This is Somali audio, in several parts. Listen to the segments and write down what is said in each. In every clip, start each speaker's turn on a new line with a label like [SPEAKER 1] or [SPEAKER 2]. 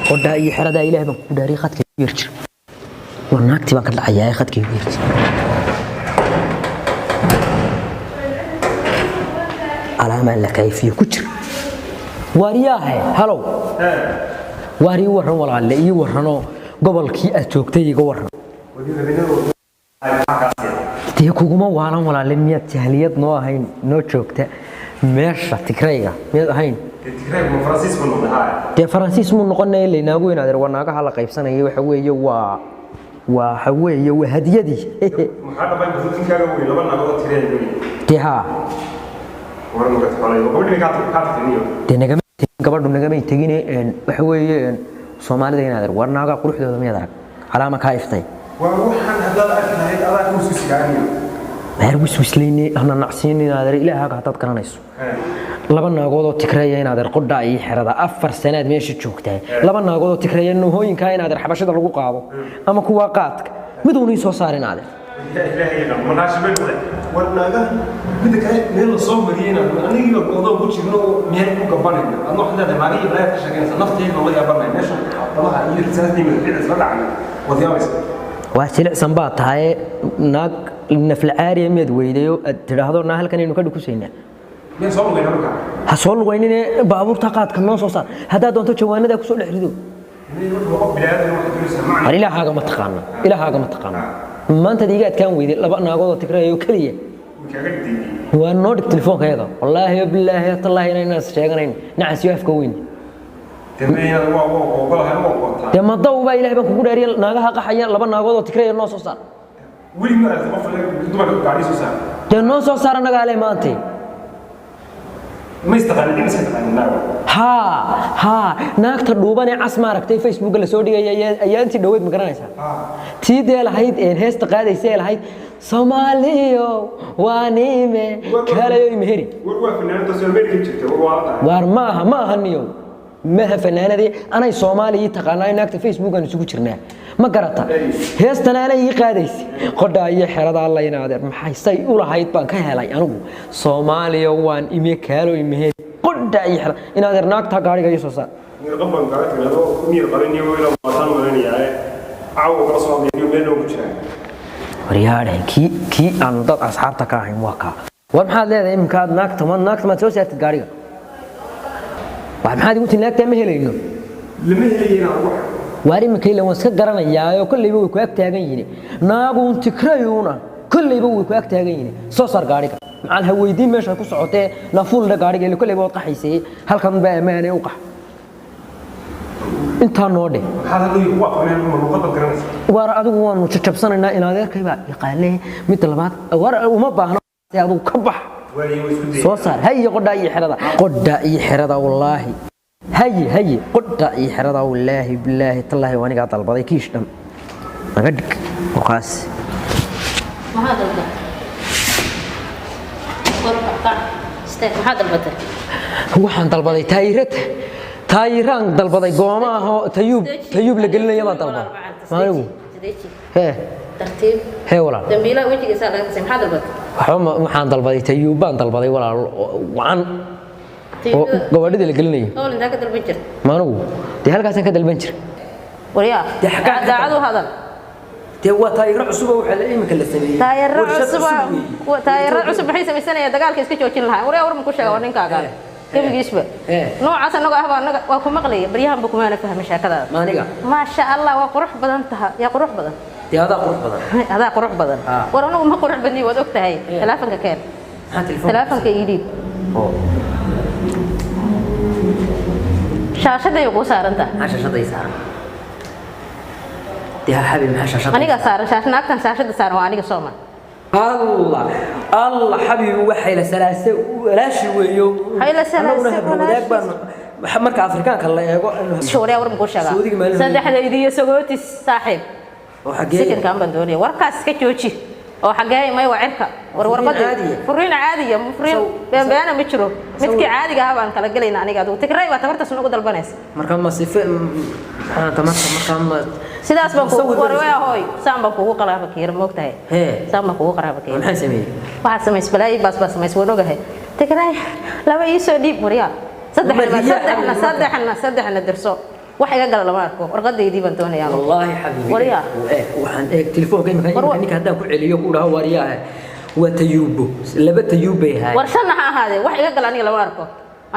[SPEAKER 1] Qodhaa iyo xeradaa, Ilaah baan kugu dhaariyay, khadka igu yar jira. War naagtii baan ka dhacayaa, khadka igu yar jira. Alaamaan la kayfiyo ku jir. Waaryaahe, halow, waar ii warran walaalle, ii warranoo gobolkii aad joogtay iga warran. Dee kuguma waalan walaalle, miyaad jahliyad noo ahayn, noo joogta meesha Tigrayga miyaad ahayn? Dee Faransiis muu noqonaya laynaagu inaadeer, waa naagaha la qaybsanaya. Waxa weeye waa waxa weeye waa hadiyadii. Dee haa, dee nagama tegin gabadhu, nagamay tegine. Waxa weeye Soomaalida inaadeer, war naagaa quruxdooda miyaad arag? Calaama kaa iftay. Meer wiswisleyne hana nacsiin inaadeer, Ilaahaaga haddaad garanayso. Laba naagoodoo Tigreeya inaadeer, qodhaa iyo xerada, 4 sanaad meesha joogtaa, laba naagoodoo Tigreeya nuhooyinkaa inaadeer xabashada lagu qaado ama kuwa qaadka miduun ii soo saar inaadeer.
[SPEAKER 2] War naagaha midda kale meel la soo mariyeyna anigiiba go'doon ku jirno oo meel ku gabanayna, adna waxaad leedahay naagihii balaayaad ka sheeganaysa. Naftayda la yaabanay meesha xabadaha iyo risaastii madfiicda isla dhacay, waad yaabaysa.
[SPEAKER 1] Waa jilicsan baa tahaye, naag naflacaariya miyaad weydayo aad tidhaahdo naa halkan aynu ka dhukusaynaa?
[SPEAKER 2] Meel soo lugayna markaa.
[SPEAKER 1] Ha soo lugaynine, baabuurta qaadka noo soo saar, haddaad doonto jawaanadaa kusoo dhex rido.
[SPEAKER 2] Qof bilaadan waxaad doonaysaa macna.
[SPEAKER 1] War Ilaahaaga ma taqaana? Ilaahaaga ma taqaana? Maantaad iiga adkaan weyday laba naagoodoo Tigrayo keliya.
[SPEAKER 2] Kaaga dhigtay.
[SPEAKER 1] Waa noo dhig telefoonka yaga, wallaahi bilaahi tallaahi inaynan sheeganayn nacasyo afka weyn.
[SPEAKER 2] Dee waa ogolahay, waa qotaa.
[SPEAKER 1] Dee madaw baa, Ilaah baan kugu dhaariya, naagaha qaxaya laba naagoodoo Tigraya noo soo saar.
[SPEAKER 2] Weli ma aragtay qof dumarka gaadhi soo saar?
[SPEAKER 1] Dee noo soo saar annagaa leh maante.
[SPEAKER 2] Ma istaqaanin, ma iska taqaanin naaga?
[SPEAKER 1] Haa haa, naagta dhuuban ee cas maaragtay, Facebooka lasoo dhigaya ayaa intii dhoweyd, ma garanaysaa? Tii dee lahayd heesta qaadaysa ee lahayd "Soomaaliyo waa nime kaalayo imeheri".
[SPEAKER 2] War waa fanaanada soo America jirta, war waa tahay.
[SPEAKER 1] Waar maaha, ma aha niyow, maha fanaanadii. Anay Soomaaliya ii taqaanaa, naagta Facebookan isugu jirnaa, ma garata? Heestana anay ii qaadaysa. Qodhaa iyo xerada alla inaadeer, maxay say u lahayd baan ka helay anigu, "Soomaaliya waan ime kaalo imeheri", qodhaa iyo xerada inaadeer, naagtaa gaariga ii soo saar.
[SPEAKER 2] Miyir qab baan kaaga tagnaa oo miyir qabin iyo weyna waataan malinayaa, caawa kala soo hadlay meel noogu jiraa.
[SPEAKER 1] Waryaadhe, kii aan dad asxaabta ka ahayn waa kaa. War maxaad leedahay iminka aad naagta maad naagta maad soo saartid gaariga? War maxaad igu tii, naagtaa ma helayno?
[SPEAKER 2] Lama helayena wax.
[SPEAKER 1] Waar iminka ilan waan iska garanayaayo, kolleyba way ku ag taagan yihiin naaguun Tigrayuuna, kolleyba way ku ag taagan yihiin. Soo saar gaariga, macal ha weydiin meesha ku socotee, nafuuldha gaariga ile, kolleyba waad qaxaysay, halkan baa ammaane u qax, intaa noo dheh.
[SPEAKER 2] Maxaad hadda ku aqrinay, ma luqadda garanaysa?
[SPEAKER 1] Waar adigu waanu jajabsanaynaa, in adeerkay baa yaqaanee. Midda labaad, war uma baahno, adigu ka bax.
[SPEAKER 2] Waaye way isku dayay.
[SPEAKER 1] Soo saar haye, qodhaa iyo xerada, qodhaa iyo xerada, wallaahi haye haye, qodhaa iyo xerada, wallaahi bilaahi tallaahi waa anigaa dalbaday kiish dhan, naga dhig warkaas.
[SPEAKER 3] Maxaa dalbatay? Korka kac. Istaag, maxaa dalbatay?
[SPEAKER 1] Waxaan dalbaday taayirad, taayiraan dalbaday, gooma ahoo tayuub tayuub la gelinaya baan dalbaday maanigu.
[SPEAKER 3] Sideeji.
[SPEAKER 1] Hee.
[SPEAKER 3] Tartiib.
[SPEAKER 1] Hee walaal.
[SPEAKER 3] Dambiilaha wejigiisa laga kasay. Maxaa dalbatay?
[SPEAKER 1] Waxba waxaan dalbaday tayuub baan dalbaday walaal, oo wacan oo gawaadhida la gelinayo.
[SPEAKER 3] Ool intaa ka dalban jirta?
[SPEAKER 1] Maanigu dee halkaasaan ka dalban jira.
[SPEAKER 3] Waryaa.
[SPEAKER 1] Dee xaggaa ka
[SPEAKER 3] daacad u hadal.
[SPEAKER 1] Dee waa taayiro cusub oo waxaa la iminka la sameeyey.
[SPEAKER 3] Taayaro
[SPEAKER 1] Warshad
[SPEAKER 3] cusub
[SPEAKER 1] weeye.
[SPEAKER 3] Taayaro cusub maxay samaysanayaan? Dagaalka iska joojin lahaa. Waryaa, war ma ku sheega, war ninkaaga gebigiisba noocaas annaga ah baa annaga waa ku maqlaya baryahanba, kumaana fahmin sheekadaada.
[SPEAKER 1] Maaniga?
[SPEAKER 3] Maasha Allah, waa qurux badan taha, yaa qurux badan.
[SPEAKER 1] Dee adaa qurux badan.
[SPEAKER 3] Adaa qurux badan. War anagu ma qurux badni, waad og tahay. Talaafanka keen.
[SPEAKER 1] Maxaa telefoon?
[SPEAKER 3] Talaafanka ii dhiib.
[SPEAKER 1] Oo.
[SPEAKER 3] Shaashaday kuu saaran tahay.
[SPEAKER 1] Maxaa shaashaday saaran? Dee ha xabi, maxaa shaashada?
[SPEAKER 3] Anigaa saaran shaasha, naagtan shaashada saaran waa aniga, sooma?
[SPEAKER 1] Allah Allah, xabiibi, waxay la salaase walaashi weeyo.
[SPEAKER 3] Hayla salaase.
[SPEAKER 1] Annaguna hablo wadaag
[SPEAKER 3] Walaashiis.
[SPEAKER 1] baan marka Afrikaanka la eego.
[SPEAKER 3] Shuuriya, war ma kuu sheegaa?
[SPEAKER 1] Sacuudiga maalin.
[SPEAKER 3] Saddexdaydi iyo sagootis saaxiib.
[SPEAKER 1] Oo xagee?
[SPEAKER 3] Sikinkaan baan doonaya, warkaas iska jooji. Oo xagee? May, waa cirka war.
[SPEAKER 1] Furiin
[SPEAKER 3] Warqadii
[SPEAKER 1] caadiya.
[SPEAKER 3] Furiin caadiya, furiin beenbeena ma jiro. Midkii caadiga ahaa baan kala gelayna aniga. Adigu Tigray baa tabartaas nagu dalbanaysa.
[SPEAKER 1] Marka ma sife maxaa tamarta marka ma
[SPEAKER 3] Sidaas baan
[SPEAKER 1] sawir
[SPEAKER 3] kugu war
[SPEAKER 1] baa.
[SPEAKER 3] Waa hooy, saan baan kugu qaraaba kiira, moogtahay?
[SPEAKER 1] Hee.
[SPEAKER 3] Saan baan kugu qaraaba kiira.
[SPEAKER 1] Maxaan sameeyey?
[SPEAKER 3] Waxaad samays balaayi baas baa samays, waan ogahay. Tigray laba ii soo dhiib, waryaa. Saddexna
[SPEAKER 1] Ma riyaa
[SPEAKER 3] saddexna
[SPEAKER 1] xabiibi.
[SPEAKER 3] Saddexna saddexna dirso, wax iga gala lama arko, warqadaydii baan doonayaa.
[SPEAKER 1] Wallaahi xabiibi.
[SPEAKER 3] Waryaa.
[SPEAKER 1] Eeg, waxaan eeg telefoonka imika.
[SPEAKER 3] War
[SPEAKER 1] Imika ninka haddaan ku celiyo ku dhaho waryaahe, waa tayuubo, laba tayuub bay haay.
[SPEAKER 3] War shanna ha ahaadee, wax iga gala aniga lama arko.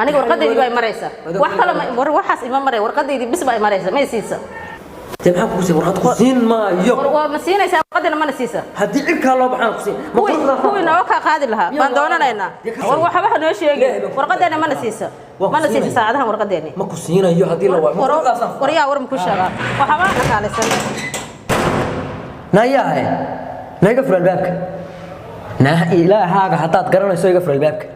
[SPEAKER 3] Aniga warqadaydii baa imaraysa, wax kale war waxaas ima maray, warqadaydii bis baa imaraysa, may siisa.
[SPEAKER 1] Dee maxaan kugu siin? Warqad ku siin maayo.
[SPEAKER 3] War waa ma siinaysaa warqadina, mana siisa.
[SPEAKER 1] Haddii cirkaa loo baxaan ku siin ma
[SPEAKER 3] kuwii
[SPEAKER 1] quruxda.
[SPEAKER 3] Kuwii noo kaa qaadi lahaa
[SPEAKER 1] Miyaa
[SPEAKER 3] baan
[SPEAKER 1] waa-
[SPEAKER 3] doonanaynaa.
[SPEAKER 1] Dee ka
[SPEAKER 3] War
[SPEAKER 1] sii.
[SPEAKER 3] waxba ha noo sheegi.
[SPEAKER 1] Ilaahay baa ku
[SPEAKER 3] Warqadeena mana siisa.
[SPEAKER 1] Waa ku
[SPEAKER 3] Mana siisa.
[SPEAKER 1] siinaya.
[SPEAKER 3] Saacadahan warqadeeni.
[SPEAKER 1] Ma ku siinayo haddii la waayo ma quruxdaasaan furaa.
[SPEAKER 3] Waryaa, war maku sheegaa, waxba na kaalisan.
[SPEAKER 1] Nayaahe, na iga fur albaabka. Na ilaahaaga haddaad garanayso iga fur albaabka.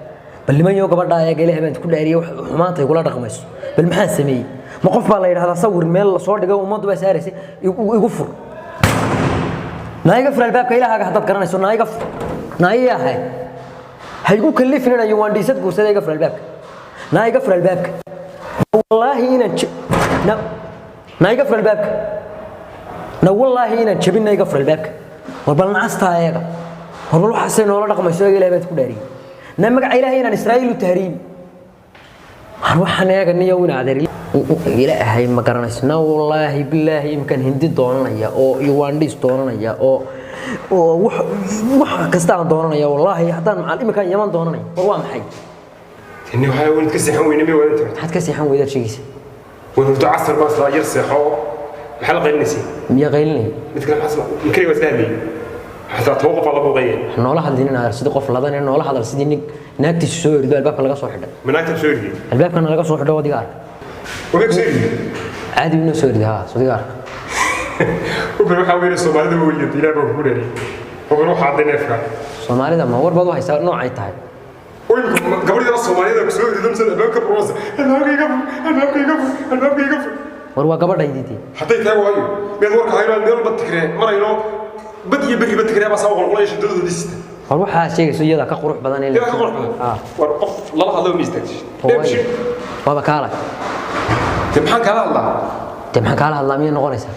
[SPEAKER 1] Bal niman yo gabadhaa eega, ilaahay baan ku dhaariyey, wax xumaanta igula dhaqmayso. Bal maxaan sameeyey? Ma qof baa la yidhahdaa sawir meel lasoo dhigay ummaddu baa saaraysay? Igu fur, na iga fur albaabka. Ilaahaaga haddaad garanayso na iga fur. Nayaahe, ha igu kallifin inayo waan dhiisad guursada. Iga fur albaabka, na iga fur albaabka. Wallaahi inaan na iga fur albaabka. Na wallaahi inaan jabinna, iga fur albaabka. War bal nacastaa eega. War bal waxaasay noola dhaqmayso eega, ilahay baad ku dhaariyey. Na magaca ilaahay inaan Israa'iil u tahriibi. War waxaan eega niyo ina adeer ilaahay ma garanayso. Na wallaahi bilaahi imkan hindi doonanaya oo Ugandhis doonanaya oo wax kasta aan doonanaya. Wallaahi haddaan macal iminkaan Yaman doonanaya. War waa maxay?
[SPEAKER 2] Tani waxaa weyn ka seexan weyne, may waalinta.
[SPEAKER 1] Maxaad ka seexan weydaad sheegaysa?
[SPEAKER 2] Waan hurdo, casar baan islaa yar seexo. Maxaa la qaylinaysa?
[SPEAKER 1] Miyaa qaylinaya?
[SPEAKER 2] Mid kale maxaa kaliya waa isla hadlayay, xataa 10 qof baa la buuqayay.
[SPEAKER 1] Noola hadlin adeer sidii qof ladan, noola hadal sidii nin naagtiisu soo erido, albaabka laga soo xidhay.
[SPEAKER 2] Manaagta soo eriyey?
[SPEAKER 1] Albaabkana laga soo xidho, wadiga arka.
[SPEAKER 2] Wabay ku soo eriyey?
[SPEAKER 1] Caadi inoo soo erido, haa, wadiga arka.
[SPEAKER 2] Ubin waxaa weeye Soomaalida waa weeyay, ilaah baa kugu dheeriyey. Ubin waxaa cadday neefka.
[SPEAKER 1] Soomaalida ma war baad u haysaa noocay tahay?
[SPEAKER 2] Gabadh yar Soomaalida ku soo erido mise albaabka furaysa, "Albaabka iga fur, albaabka iga fur, albaabka iga fur."
[SPEAKER 1] War waa gabadhaydii.
[SPEAKER 2] Hadday tahay waayo meel warka hayno, meel walba Tigree marayno, bad iyo berriba Tigree baa saa qolqolaya shidadadoodii sita.
[SPEAKER 1] War waxaa sheegayso iyada ka qurux badan in
[SPEAKER 2] Yaa ka qurux badan. War qof lala hadlo ma istaagtid.
[SPEAKER 1] Waayo. Waaba kaala.
[SPEAKER 2] Dee maxaan kaala hadlaa?
[SPEAKER 1] Dee maxaan kaala hadlaa miyay noqonaysaa?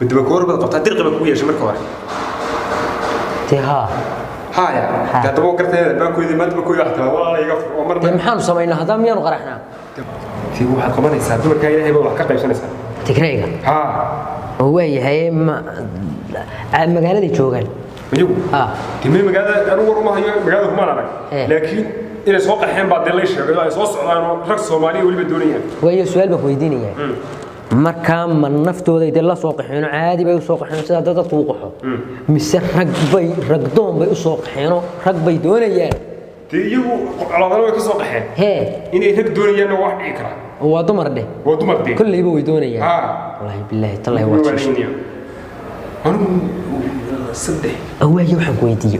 [SPEAKER 2] Midba koor baad qabtaa, dirqi baa kugu yeeshay marka hore.
[SPEAKER 1] Dee haa.
[SPEAKER 2] Haya.
[SPEAKER 1] Ha.
[SPEAKER 2] Dee haddaba waa gartay albaabkoodii maanta ba kooda xataa walaala iga fur oo marna.
[SPEAKER 1] Dee maxaanu samaynaa haddaba? Miyaanu qaraxnaa?
[SPEAKER 2] Tii waxaad qabanaysaa dumarkaa ilaahay baa wax ka qaybsanaysaa.
[SPEAKER 1] Tigrayga?
[SPEAKER 2] Haa.
[SPEAKER 1] Oo waayahay, ma magaaladay joogaan?
[SPEAKER 2] Iyagu?
[SPEAKER 1] Ah.
[SPEAKER 2] Dee meel magaalada anigu war uma hayo, magaalada kumaan arag. Laakiin inay soo qaxeen baa dee lay sheegay oo ay soo socdaan oo rag Soomaaliya weliba doonayaan.
[SPEAKER 1] Waayo, su-aal baan ku weydiinayaa. Markaa ma naftooday dee la soo qaxeeno, caadi bay u soo qaxeen sida dad dadku u qaxo, mise rag bay ragdoon bay u soo qaxeenoo rag bay doonayaan?
[SPEAKER 2] Dee iyagu colaadana way ka soo qaxeen.
[SPEAKER 1] Hee.
[SPEAKER 2] Inay rag doonayaanna waa wax dhici karaa.
[SPEAKER 1] Oo waa dumar dheh.
[SPEAKER 2] Waa dumar dee.
[SPEAKER 1] Kolleyba way doonayaan.
[SPEAKER 2] Haa.
[SPEAKER 1] Wallaahi bilaahi tallaahi waa jiisha.
[SPEAKER 2] Anigu saddex.
[SPEAKER 1] Awaaye, waxaan ku weydiiyo,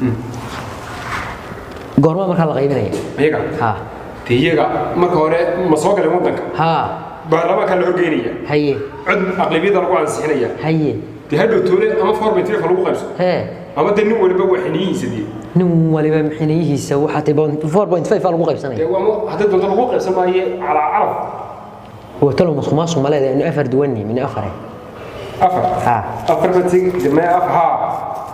[SPEAKER 1] goormaa markaa la qaybinaya?
[SPEAKER 2] Iyaga?
[SPEAKER 1] Haa.
[SPEAKER 2] Dee iyaga marka hore ma soo galeen waddanka?
[SPEAKER 1] Haa.
[SPEAKER 2] Baarlamaankaa la horgeynaya.
[SPEAKER 1] Haye.
[SPEAKER 2] Cod aqlabiyada lagu ansixinaya.
[SPEAKER 1] Haye.
[SPEAKER 2] Dee hadhow toole ama 4.5 lagu qaybso.
[SPEAKER 1] Hee.
[SPEAKER 2] Ama dee nin waliba waa xiniyihiisa dee.
[SPEAKER 1] Nin waliba xiniyihiisa waxaa tay 4.5 aa lagu qaybsanaya.
[SPEAKER 2] Dee ama haddii doonto lagu qaybsan maaye calaa calaf.
[SPEAKER 1] Oo talow musuqmaasuq ma leedahay? Inu afar duwanni min afare.
[SPEAKER 2] Afar.
[SPEAKER 1] Haa.
[SPEAKER 2] Afar ba tig dee maya afar haa.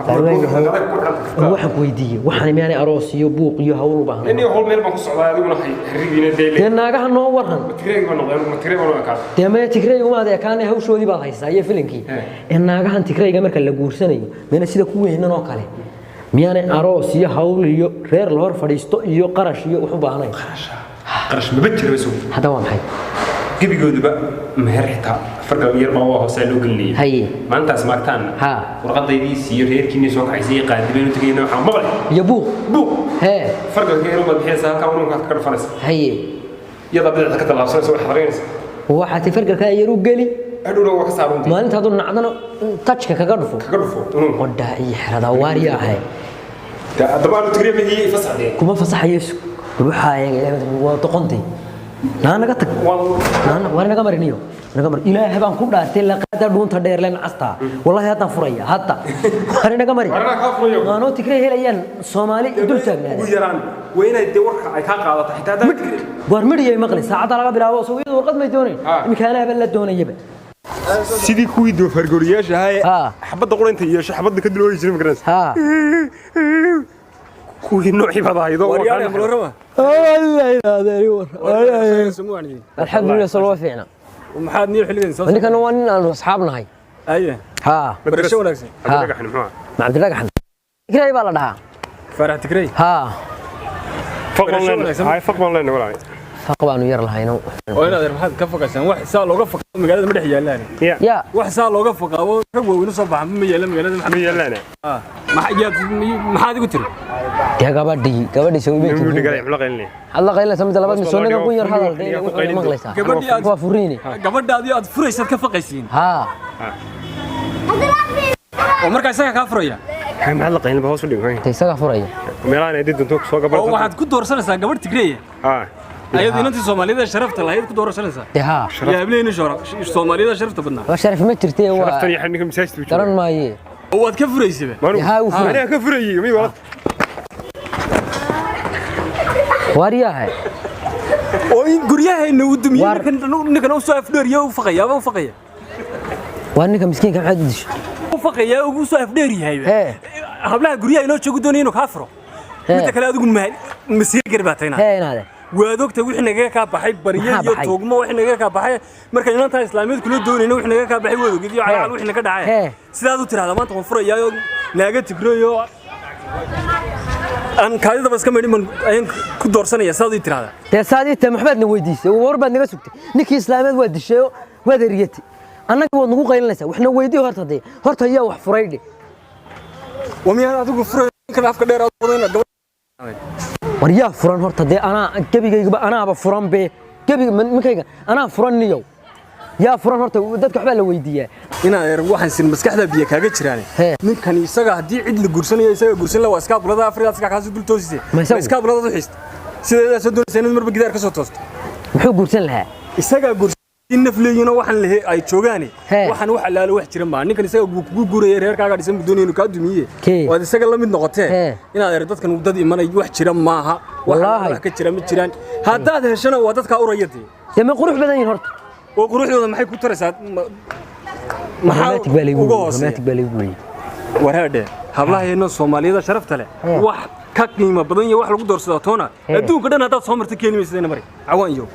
[SPEAKER 1] Oo waxaan ku weydiiyey, waxaan miyaanay aroos iyo buuq iyo hawl u baahnayn?
[SPEAKER 2] Nin hol meel baan ku socdaa, adiguna harrigiina dee.
[SPEAKER 1] Dee naagaha noo waran.
[SPEAKER 2] Tigreegi baan noqday anigu, Tigree baan u ekaa.
[SPEAKER 1] Dee maya, Tigrey umaad ekaanay, hawshoodii baad haysaa iyo filinkii. Ee naagahan Tigreyga marka la guursanayo mina sida kuweennan oo kale miyaanay aroos iyo hawl iyo reer la hor fadhiisto iyo qarash iyo wax u baahnayn?
[SPEAKER 2] Qarash maba jiro isugu.
[SPEAKER 1] Hadda waa maxay?
[SPEAKER 2] Gebigooduba meher xitaa fargal yar baa waa hoosaa loo gelinayay.
[SPEAKER 1] Haye.
[SPEAKER 2] Maalintaas maagtaan.
[SPEAKER 1] Ha.
[SPEAKER 2] Warqadaydii siiyo reerkiinii soo kaxaysay qaadibaynu tegayna waxaan maqlay.
[SPEAKER 1] Iyo buuq.
[SPEAKER 2] Buuq.
[SPEAKER 1] Hee.
[SPEAKER 2] Fargalka yar baad bixinaysaa, halkaa unuunkaad kaga dhufanaysa.
[SPEAKER 1] Haye.
[SPEAKER 2] Iyadaa bidixda ka tallaabsanaysa, way xadaraynaysa.
[SPEAKER 1] Waxaa ti fargalkaa yar u geli.
[SPEAKER 2] Hadhowna waa ka saaruntay.
[SPEAKER 1] Maalinta hadduu nacdana tajka kaga dhufo.
[SPEAKER 2] Kaga dhufo unuunka.
[SPEAKER 1] Qodhaa iyo xeradaa waariya ahay.
[SPEAKER 2] Dee haddaba aanu Tigree mahiyey fasaxdee.
[SPEAKER 1] Kuma fasaxayo isku. Bal waxaa eega ilaahay waa doqontay. Naa naga tag. Naa waa naga mariniyo. Naga mar. Ilaahay baan ku dhaartay laqada dhuunta dheer leen castaa. Wallahi haddaan furaya hadda. Waa naga mari.
[SPEAKER 2] Warna kaa furayo.
[SPEAKER 1] Maanoo Tigree helayaan Soomaali dul taagnaada.
[SPEAKER 2] Ugu yaraan waa inay dee warka ay kaa qaadato xitaa haddaan Tigree.
[SPEAKER 1] War midhiyay maqli saacadda laga bilaabo soo iyadu warqad may doonayn. Iminka anaa baan la doonayaba.
[SPEAKER 2] Sidii kuwii doofaargooriyaasha ahaa ee
[SPEAKER 1] Ha.
[SPEAKER 2] xabadda qura inta yeesho xabadda ka dulooyi jiray, ma garanaysa?
[SPEAKER 1] Ha.
[SPEAKER 2] Kuwii noocii baad ahaydo.
[SPEAKER 4] Waryaale malorama.
[SPEAKER 1] Alxamdulilah, soo loo fiicna.
[SPEAKER 4] Maxaad niyo xilligan soo
[SPEAKER 1] Ninkan waa nin aanu asxaab nahay.
[SPEAKER 4] Aye.
[SPEAKER 1] Haa.
[SPEAKER 4] Barasho wanaagsan.
[SPEAKER 2] Cabdidhagaxni muxuu ahaa?
[SPEAKER 1] Macabdidhagaxan Tigrey baa la dhahaa.
[SPEAKER 4] Faarax Tigrey.
[SPEAKER 1] Haa.
[SPEAKER 2] Faq baan leenahay, hay, faq baan leenahay walaal.
[SPEAKER 1] Faq baanu yar lahayno.
[SPEAKER 4] Oo inaad maxaad ka faqaysan? Wax saa looga faqaa magaalada ma dhex yaalaan.
[SPEAKER 1] Ya.
[SPEAKER 4] Wax saa looga faqaa oo rag waaweyn soo baxa ma yeelan magaalada.
[SPEAKER 2] Ma yeelana.
[SPEAKER 4] Maxaad igu tiri?
[SPEAKER 1] Dee gabadhii soo
[SPEAKER 2] Muu
[SPEAKER 1] iibeysa.
[SPEAKER 2] dhigalay muxuu la qaylinaya?
[SPEAKER 1] Hadla qaylinaysa midda labaad misoonada kun yar hadal
[SPEAKER 2] Furiin,
[SPEAKER 1] dee wuxuu maqlaysaa.
[SPEAKER 4] Gabadhii aad
[SPEAKER 1] Waa furiine.
[SPEAKER 4] Gabadhaadii aad furaysaad ka faqaysiin.
[SPEAKER 1] Haa.
[SPEAKER 4] Oo markaa isaga kaa furaya.
[SPEAKER 2] Hay, maxaad la qaylin? Ba hoos u dhig, hay.
[SPEAKER 1] Dee isagaa furaya.
[SPEAKER 2] Meelahan ay dib doonto soo
[SPEAKER 4] Oo
[SPEAKER 2] gabar.
[SPEAKER 4] waxaad ku doorsanaysaa gabadh Tigreey.
[SPEAKER 2] Haa.
[SPEAKER 4] Ayadu inantii Soomaalida sharafta lahayd ku doorsanaysaa.
[SPEAKER 1] Dee haa.
[SPEAKER 4] Yaa hableeni Soomaalida sharafta badnaa.
[SPEAKER 1] Waa sharaf ma jirtee waa.
[SPEAKER 2] Sharaftan iyo xilliga masaajidka buu
[SPEAKER 1] Garan
[SPEAKER 2] joogaa.
[SPEAKER 1] maaye.
[SPEAKER 4] Oo waad ka furaysaba.
[SPEAKER 2] Manu.
[SPEAKER 1] Haa, wuu furay.
[SPEAKER 2] Aniga ka furayay mi walaal.
[SPEAKER 1] Waaryahay.
[SPEAKER 4] Oo in guryaheena uu dumiyey ninkan u soo afdheeriyo u faqayaa u faqaya.
[SPEAKER 1] Waa ninka miskiinka, maxaad u dishay?
[SPEAKER 4] U faqayaa ugu soo afdheer yahay.
[SPEAKER 1] Hee.
[SPEAKER 4] Hablaha guryaha inoo joogo doonaya inuu kaa furo. Midda kale adigu masiir gar baa taynaa.
[SPEAKER 1] Hee inaade.
[SPEAKER 4] Waad ogtahay wixii nagaga kaa baxay baryo
[SPEAKER 1] Maxaa
[SPEAKER 4] iyo
[SPEAKER 1] baxay?
[SPEAKER 4] tuugmo wixii nagaga kaa baxay marka inantaa islaamiyeed kula doonayna wixii nagaga kaa baxay waad ogid iyo calacal wixii naga dhacay.
[SPEAKER 1] Hee.
[SPEAKER 4] Sidaad u tiraahdaa maanta waan furayaayo naaga tigrayo aan kaadidaba iska maydhin baan ayaan ku doorsanaya sidaad u tiraahdaa.
[SPEAKER 1] Dee saad ii tahay maxbaad na weydiisay? War baad naga sugtay. Ninkii islaameed waa dishayo, waad eriyatay. Annaga waad nagu qaylinaysaa. Waxna weydii horta dee. Horta yaa wax furay dhe.
[SPEAKER 4] Waa miyaan adigu furay ninkan afka dheer aad wadayna gabadh?
[SPEAKER 1] War yaa furan horta dee? Anaa gebigaygaba anaaba furan be. Gebiga ninkayga anaa furan niyow. Yaa furan horta? Dadka waxbaa la weydiiyaa.
[SPEAKER 4] Inaan yar waxaan sin maskaxda biyo kaaga jiraan.
[SPEAKER 1] Hee.
[SPEAKER 4] Ninkan isaga haddii cid la guursanayo isaga guursan la waa iskaabulada Afrika iska kaasi dul toosisay.
[SPEAKER 1] Ma isagu?
[SPEAKER 4] Iskaabulada u xiista sideedaa soo doonaysa inaad marba gidaar ka soo toosto.
[SPEAKER 1] Muxuu guursan lahaa?
[SPEAKER 4] Isagaa guursan naf leeyihiin oo waxaan lehe ay joogaani.
[SPEAKER 1] Hee.
[SPEAKER 4] Waxaan wax allaalo wax jira maa ninkan isaga wuu kugu guuraya reerkaaga dhisan buu doonaya inuu kaa dumiye.
[SPEAKER 1] Kee?
[SPEAKER 4] Waad isaga la mid noqotee.
[SPEAKER 1] Hee.
[SPEAKER 4] Inaad yar dadkan dad imanay wax jira maaha.
[SPEAKER 1] Wallaahi.
[SPEAKER 4] Wax ka jira ma jiraan, haddaad heshana waa dadkaa uraya dee.
[SPEAKER 1] Dee ma qurux badan yihiin horta?
[SPEAKER 4] Oo quruxdooda maxay ku taraysaa? Maxaa
[SPEAKER 1] Romantic baa laygu
[SPEAKER 4] uga
[SPEAKER 1] weriyey.
[SPEAKER 4] hooseeya?
[SPEAKER 1] Romantic baa laygu weriyey.
[SPEAKER 4] Wareedhe hablaheena Soomaaliyada sharafta leh wax ka qiimo badan iyo wax lagu doorsadaa toona adduunka dhan haddaad soo marta keeni maysid ina mari cawaan iyo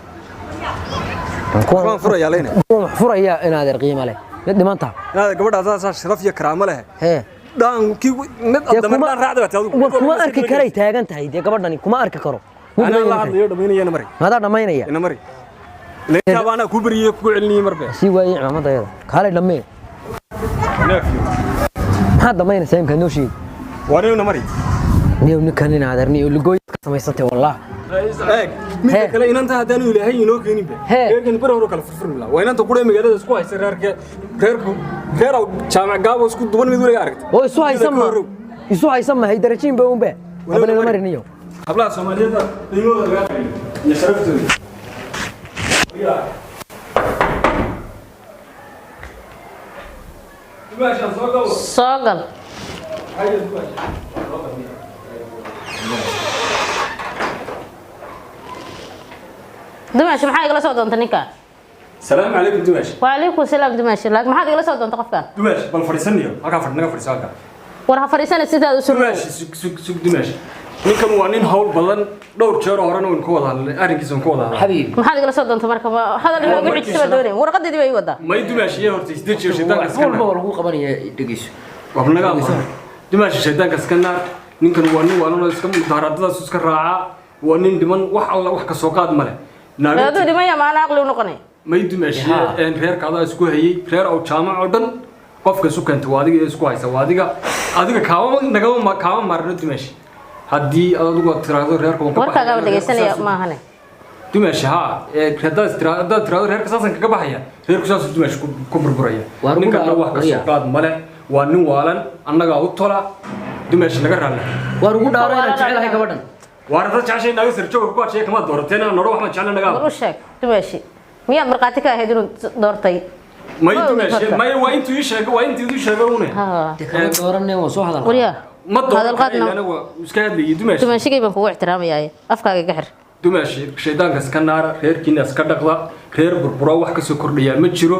[SPEAKER 4] waan furayaa leyna.
[SPEAKER 1] Kuwan wax furaya inaad yar qiimo leh. Mid dhimanta.
[SPEAKER 4] Inaad gabadha saasaa sharaf iyo karaamo leh.
[SPEAKER 1] Hee.
[SPEAKER 4] Dhaan kii mid
[SPEAKER 1] Dee
[SPEAKER 4] damar dhaan raacda baad adigu.
[SPEAKER 1] War kuma arki karay taagan tahay dee gabadhani kuma arki karo. Mid
[SPEAKER 4] anaa la
[SPEAKER 1] badan.
[SPEAKER 4] Hadlayo dhamaynaya ina mari.
[SPEAKER 1] Maadaa dhamaynaya?
[SPEAKER 4] Ina mari leyntaaba anaa kuu bariyey kugu celinayay marbe.
[SPEAKER 1] Sii waayey cimaamada ayada. Kaalay dhammee. Maxaad dhamaynaysaa imkaa noo sheegi?
[SPEAKER 4] Waa ina mari.
[SPEAKER 1] Niyow ninkan in adeer niyow ligooy ka samaysantay wallaah.
[SPEAKER 4] Eeg midda
[SPEAKER 1] Hee.
[SPEAKER 4] kale inanta haddaanu ilaahay inoo keeninba
[SPEAKER 1] Hee.
[SPEAKER 4] reerkan bari hore kala furfurmi lahaa waa inanta quree magaalada isku haysa reerka reerku reer aw jaamac gaabo isku duban mid weliga aragta.
[SPEAKER 1] Oo isu haysan ma? Isu haysan ma haydarajiin ba unba. Abana ina mari niyow.
[SPEAKER 4] Hablaha Soomaaliyeed qiimahooda laga qariyo iyo sharaftooda. Dumaashaan soo galo.
[SPEAKER 3] Soo gal. Dumaashi, maxaa igala soo doontay ninkan?
[SPEAKER 4] Salaamu calaykum Dumaash.
[SPEAKER 3] Wacalaykum salaam Dumaashi, laakiin maxaad igala soo doontay qofkan?
[SPEAKER 4] Dumaash, bal fadhiisanayo halkaa fadhi, naga fadhiiso halkaa.
[SPEAKER 3] War ha fadhiisana sidaad u surno.
[SPEAKER 4] Dumaash, sug sug sug Dumaash, ninkan waa nin hawl badan, dhowr jeer oo horena waynu ka wada hadlay arrinkiisa waan ka wada hadlay.
[SPEAKER 1] Xabiibi.
[SPEAKER 3] Maxaad igala soo doontay marka? Hadal inoogu xijisa baa doonaya, warqadeedii baa ii wadaa.
[SPEAKER 4] May Dumaash iyo horta isdejiyo shaydaanka
[SPEAKER 1] Wax
[SPEAKER 4] iska
[SPEAKER 1] walba
[SPEAKER 4] naar.
[SPEAKER 1] waa lagu qabanaya, dhegeyso.
[SPEAKER 4] Waa naga ammaan Dumaash, shaydaanka iska naar. Ninkan waa nin waalanoo iska mudaharaadadaas iska raacaa, waa nin dhiman, wax alla wax ka soo qaad male.
[SPEAKER 3] Hadduu dhimaya maana aqli u noqonay.
[SPEAKER 4] May Dumaashiye een reerka adaa isku hayay reer aw jaamac oo dhan qofka isu keentay waa adiga ee isku haysa waa adiga, adiga kaama nagama kaama maarno Dumaashi haddii aad adigu aad tiraahdo reerka waan ka
[SPEAKER 3] Warkaagaa
[SPEAKER 4] baxaya,
[SPEAKER 3] dhegeysanaya
[SPEAKER 4] reerka saas-
[SPEAKER 3] maahane.
[SPEAKER 4] Dumaashi haa ee haddaad tiraahdo reerka saasan kaga baxaya, reerku saasuu Dumaashi ku burburaya.
[SPEAKER 1] Waar ugu
[SPEAKER 4] Ninkanna wax ka soo
[SPEAKER 1] waryaa.
[SPEAKER 4] qaad male, waa nin waalan, annagaa u tola Dumaashi, naga raalle.
[SPEAKER 1] Waar ugu dhaaro inaan jecelahay gabadhan.
[SPEAKER 4] Waar dad jeceshay naga sir jooga ku adshay kama doorateen aan noro wax ma jecla naga.
[SPEAKER 3] War u sheeg Dumaashi, miyaad markhaati ka ahayd inuu doortay?
[SPEAKER 4] May
[SPEAKER 3] Ma ogid
[SPEAKER 4] Dumaashi
[SPEAKER 3] horta.
[SPEAKER 4] may waa intuu ii sheegay, waa intuu ii sheegay une.
[SPEAKER 3] Haa.
[SPEAKER 1] Dee kama dooranay, waan soo hadal.
[SPEAKER 3] Waryaa.
[SPEAKER 4] Ma dooran
[SPEAKER 3] Hadal qaadna.
[SPEAKER 4] karayana waa iska hadlayay Dumaashi.
[SPEAKER 3] Dumaashigay baan kugu ixtiraamayaa, afkaaga iga xir.
[SPEAKER 4] Dumaashi, shaydaanka iska naara, reerkiina iska dhaqda, reer burbura wax ka soo kordhayaa ma jiro.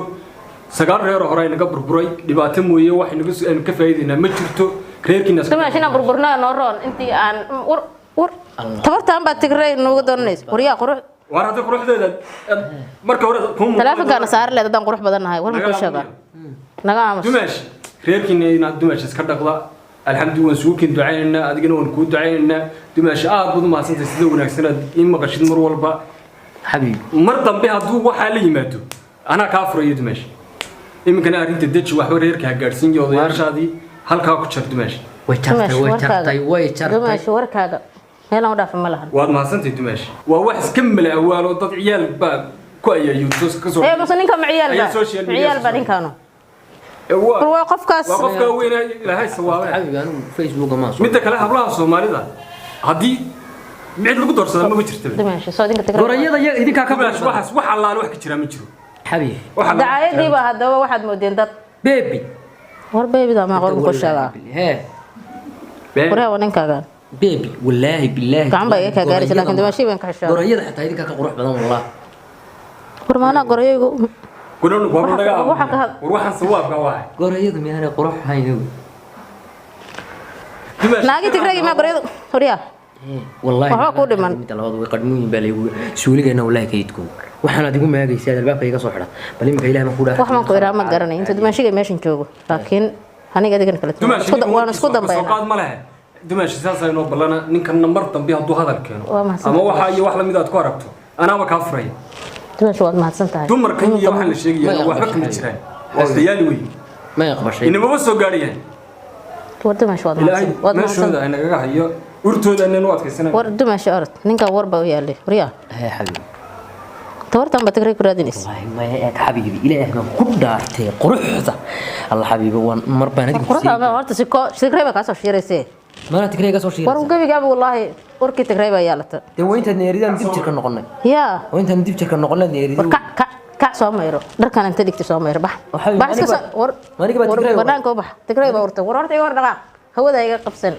[SPEAKER 4] 9 reer oo hore ay naga burburay dhibaato mooye wax aynu ka faa'iidaynaa ma jirto. Reerkiina iska
[SPEAKER 3] Dumaashi inaan burburnaa noo roon intii aan war war tabartaan baa Tigray nooga dooranaysa. Waryaa qurux.
[SPEAKER 4] Waar hadda quruxdeeda marka hore kuma
[SPEAKER 3] Taleefankaana saari leed haddaan qurux badan nahay. War ma kuu sheegaa? Naga aamus.
[SPEAKER 4] Dumaash, reerkiina inaad dumaash iska dhaqda. Alxamdu, waan sugu kin ducaynaynaa, adigana waan kuu ducaynaynaa. Dumaash, aad baad u mahadsantahay sida wanaagsan aad ii maqashid mar walba.
[SPEAKER 1] Xabiibi.
[SPEAKER 4] Mar dambe hadduu waxaa la yimaado, anaa kaa furayo. Dumaash, iminkana arrinta deji, waxba reerka ha gaadhsiin iyo odayaashaadii halkaa ku jar, dumaash.
[SPEAKER 1] Way jartay.
[SPEAKER 3] Dumaashi
[SPEAKER 1] Way
[SPEAKER 3] warkaaga.
[SPEAKER 1] jartay, way jartay.
[SPEAKER 3] Dumaashi, warkaaga meelaan u dhaafa ma lahan.
[SPEAKER 4] Waad mahadsantahay, dumaash. Waa wax iska mala awaalo, dad ciyaal baa ku ayaayuuto kasoo
[SPEAKER 3] Ee mase ninka ma ciyaal
[SPEAKER 4] Ayaa
[SPEAKER 3] baa?
[SPEAKER 4] social media
[SPEAKER 3] Ciyaal baa
[SPEAKER 4] soo-
[SPEAKER 3] ninkaanu.
[SPEAKER 4] Ee,
[SPEAKER 3] War waa qofkaas.
[SPEAKER 4] Waa qofka weyna, Ilaahay sawaabay.
[SPEAKER 1] Xabiibi, anigu Facebooka maan soo
[SPEAKER 4] Midda kale, hablaha Soomaalida haddii mid lagu doorsada maba jirtaba.
[SPEAKER 3] Dumaashi, soo idinka Tigray.
[SPEAKER 1] Gorayada iyaga idinkaa ka
[SPEAKER 4] Dumaash,
[SPEAKER 1] qurux badan.
[SPEAKER 4] waxaas wax allaale wax ka jira ma jiro.
[SPEAKER 1] Xabiibi.
[SPEAKER 4] Wax allaale wax ka jira
[SPEAKER 3] Dacaayadii baa haddaba waxaad moodeen dad.
[SPEAKER 1] Baby.
[SPEAKER 3] War beebida ma qor ku sheegaa?
[SPEAKER 1] Hee.
[SPEAKER 4] Been.
[SPEAKER 3] Waryaa waa ninkaagaan.
[SPEAKER 1] Baby, wallaahi billaahi.
[SPEAKER 3] Gacan baa iga kaa gaaraysa, laakiin dumaashii baan ka xishooday.
[SPEAKER 1] Gorayada xitaa idinkaa ka qurux badan, wallah.
[SPEAKER 3] War maanaa gorayaygu.
[SPEAKER 4] Gudhon waa naga
[SPEAKER 3] Waxa ka had-
[SPEAKER 4] war waxaan sawaabka waay.
[SPEAKER 1] Gorayadu miyaanay qurux ahayn?
[SPEAKER 4] Dumaash,
[SPEAKER 3] Naagi Tigraygi maa gorayadu? Waryaa.
[SPEAKER 1] Wallaahi.
[SPEAKER 3] Waxba kuu dhiman.
[SPEAKER 1] Midda labaad, way qadhmuun baa laygu suuligayna, wallaahi kaydku waxaanaad igu maagaysaa albaabka iga soo xidha. Bal iminka Ilaah ma ku dhaaf.
[SPEAKER 3] Wax baan ku iraa ma garanay inta dumaashiga meeshan joogo, laakiin aniga adigana kala
[SPEAKER 4] Dumaash,
[SPEAKER 3] waan isku
[SPEAKER 4] soo
[SPEAKER 3] dambaynaa.
[SPEAKER 4] qaad ma lehe. Dumaash, saas aynoo ballana. Ninkan mar dambe hadduu hadal keeno
[SPEAKER 3] Waa mahadsan.
[SPEAKER 4] ama waxa iyo wax lamid aad ku aragto, anaaba kaa furaya.
[SPEAKER 3] Dumaashi, waad mahadsan tahay.
[SPEAKER 4] Dumarkan iyo waxaan la sheegaya waxba kama jiraan, waa khiyaali wey.
[SPEAKER 1] Ma aqbashay?
[SPEAKER 4] Inamaba soo gaadhayaan.
[SPEAKER 3] War dumaashi, waad
[SPEAKER 4] Ilaahay
[SPEAKER 3] mahadsan, waad mahadsan.
[SPEAKER 4] meeshooda ay nagaga hayo, urtooda inaynu u adkaysanay.
[SPEAKER 3] War dumaashi, orod, ninkan war baa u yaalay. Waryaa.
[SPEAKER 1] Hee xabiibi.
[SPEAKER 3] Tabartan baa Tigray ku raadinaysa.
[SPEAKER 1] Wallaahi maya, eeg xabiibi, Ilaah baan ku dhaartay quruxda alla. Xabiibi, waan mar baan adigu
[SPEAKER 3] Quruxda ma horta si ko Tigray baa kaasoo shiiraysee.
[SPEAKER 1] Maana Tigray ka soo
[SPEAKER 3] War
[SPEAKER 1] shiiraysa.
[SPEAKER 3] gebigaaba wallaahi warkii Tigray baa yaalata.
[SPEAKER 1] Dee waa intaad neeridaan dib jirka noqonay.
[SPEAKER 3] Yaa.
[SPEAKER 1] Waa intaan dib jirka noqonay
[SPEAKER 3] War
[SPEAKER 1] neeridin.
[SPEAKER 3] kac kac kac, soo mayro dharkan inta dhigti, soo mayro, bax.
[SPEAKER 1] Waxaa
[SPEAKER 3] Bax iska
[SPEAKER 1] maniga
[SPEAKER 3] soo war.
[SPEAKER 1] maniga baa
[SPEAKER 3] War
[SPEAKER 1] Tigray.
[SPEAKER 3] Banaanka u bax, Tigray baa urta. War horta iga hor dhaqaaq, hawada iga qabsan.